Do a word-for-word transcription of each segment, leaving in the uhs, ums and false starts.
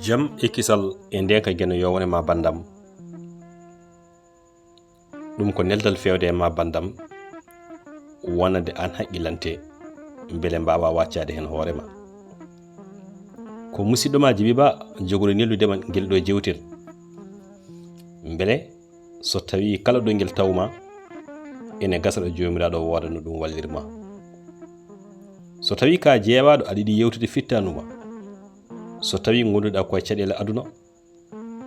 Jam e kisal e ndeenka Geno yo wone ma banndam. Ɗum ko neldal feewde e ma banndam, wonande aan haqqilante, mbele mbaawaa waccaade heen hoore ma. Ko musiɗɗo ma Jibi Ba joguɗo neldude ma ngel ɗo jeewtel. Mbele so tawii kala ɗo ngel taw ma, ene gasa ɗo Joomiraaɗo wooda no ɗum wallir ma. So tawii ka jeewaaɗo aɗa yiɗi yeewtude fittaandu ma, so tawii ngonduɗaa ko e caɗeele aduna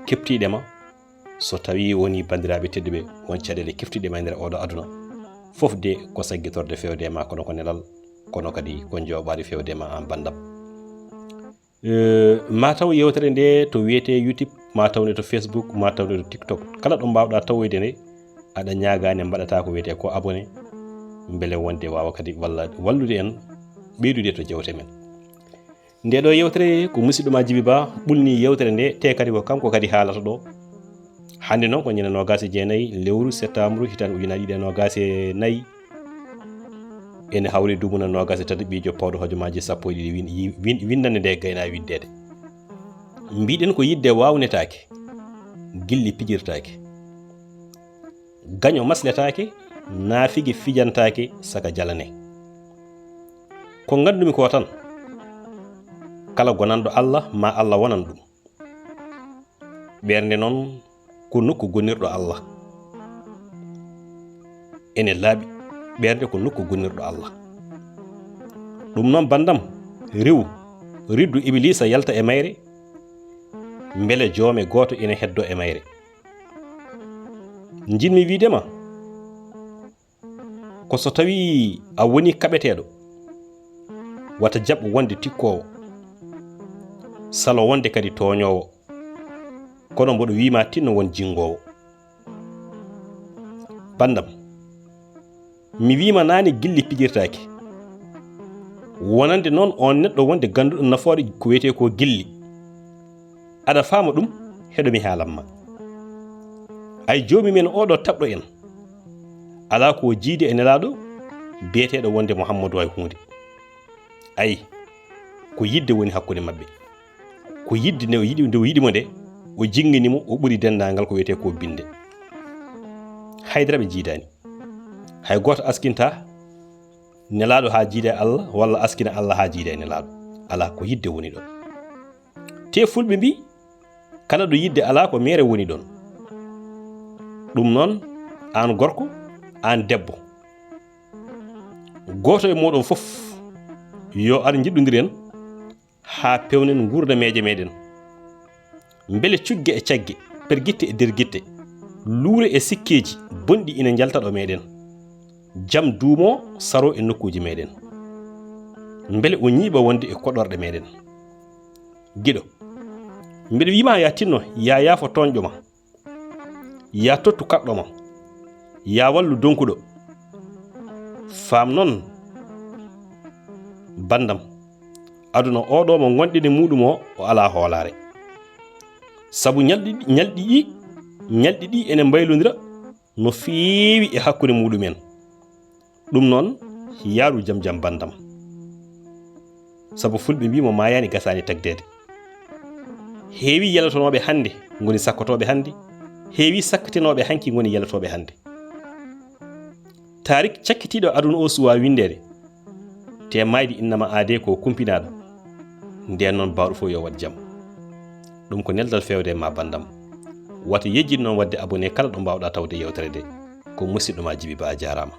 keftiiɗe ma, so tawii wonii banndiraaɓe tedduɓe won caɗeele keftiiɗe ma e nder oɗo aduna, fof de ko saggitorde feewde e ma kono ko nelal, kono kadi ko jooɓaari feewde e ma aan banndam. Eh, ma taw yeewtere nde to wiyetee YouTube, ma taw nde to Facebook, ma taw nde to TikTok. Kala ɗo mbaawɗaa tawoyde nde, aɗa ñaagaa nde mbaɗataa ko wiyetee ko abonné, mbele wonde waawa kadi walla wallude en ɓeydude to jeewte men. Nde ɗo yeewtere ko musiɗɗo ma Jibi Ba ɓulni yeewtere nde, te kadi ko kanko kadi haalata ɗo. Hannde noon ko ñande noogaas e jeenayi lewru septembre hitaande ujunaaji ɗiɗi e noogaas e nayi. Ene hawri dumunna noogaas e tati ɓiijo pawɗo hojomaaji sappo e ɗiɗi win-, yi-, win-, winndannde nde gayna winndeede. Mbiɗen ko yidde waawnetaake, gilli pijirtaake. Gaño masletaake, naafige fijantaake, saka jalane. Ko nganndumi ko tan, kala gonanɗo Allah, ma Allah wonan ɗum. Ɓernde noon ko nokku gonnirɗo Allah. Ene laaɓi, ɓernde ko nokku gonnirɗo Allah. Ɗum noon banndam, rewu, riddu Ibiliisa yalta e mayre, mbele joome gooto ene heddo e mayre. Njiɗmi wiide ma, ko so tawii a wonii kaɓeteeɗo, wata jaɓ wonde tikkoowo, salo wonde kadi tooñoowo, kono mboɗo wii ma tinno won jinngoowo. Banndam, mi wii ma naane gilli pijirtaake, wonande noon oon neɗɗo wonde gannduɗo nafoore ko wiyetee ko gilli. Aɗa faama ɗum? Heɗo mi haalan ma. Ay joomi men oɗo taɓɗo en, alaa ko o jiidi e nelaaɗo biyeteeɗo wonde Muhammadu hay huunde. Ay, ko yidde woni hakkunde maɓɓe. Ko yidde nde o yiɗi, nde o yiɗi mo nde, o jinngini mo, o ɓuri denndaangal ko wiyetee ko binnde. Haydara ɓe jiidaani. Hay gooto askinta nelaaɗo haa jiida e Allah, walla askina Allah haa jiida e nelaaɗo. Alaa, ko yidde woni ɗon. Te fulɓe mbii, kala ɗo yidde alaa ko meere woni ɗon. Ɗum noon, aan gorko, aan debbo, gooto e mooɗon fof yo ar njiɗɗondiren haa peewnen nguurdameeje meeɗen. Mbele cugge e cagge, pergitte e dergitte, luure e sikkeeji bonɗi ina njalta ɗo meeɗen. Jam duumoo, saroo e nokkuuji meeɗen. Mbele o ñiiɓa wonde e koɗorɗe meeɗen. Giɗo, mbeɗa wii ma yaa tinno, yaa yaafo tooñɗo ma, yaa tottu kaɗɗo ma, yaa wallu donkuɗo. Faam noon, banndam, aduna oo ɗo mo ngonɗen e muuɗum o, o alaa hoolaare. Sabu ñalɗi, ñalɗi ɗi, ñalɗi ɗi ene mbaylondira no feewi e hakkunde muuɗum en. Ɗum noon, yaaru jam jam banndam. Sabu fulɓe mbii mo maayaani gasaani tagdeede. Heewi yelotonooɓe hannde ngoni sakkotooɓe hannde. Heewi sakkatinooɓe hanki ngoni yelotooɓe hannde. Taarik cakkitiiɗo aduna o suwaa winndeede. Te maayde innama aadee ko kumpinaaɗo. Ndeen noon baawɗo fof yo waɗ jam. Ɗum ko neldal feewde e ma banndam. Wata yejjit noon waɗde abonné kala ɗo mbaawɗaa tawde yeewtere nde. Ko musiɗɗo ma Jibi Ba, a jaaraama.